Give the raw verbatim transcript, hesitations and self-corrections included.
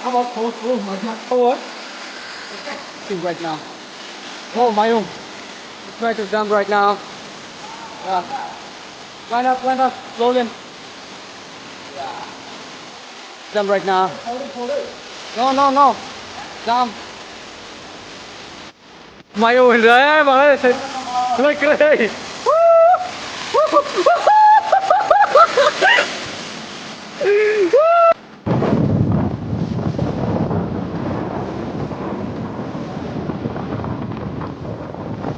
How about cold, cold, my God? Cold. See right now. Oh, my own. Try to jump right now. Yeah. Line up, line up, slowly. Yeah. Jump right now. No, no, no. Jump. Mayo, eh, bang, eh, sai, khlai, khlai.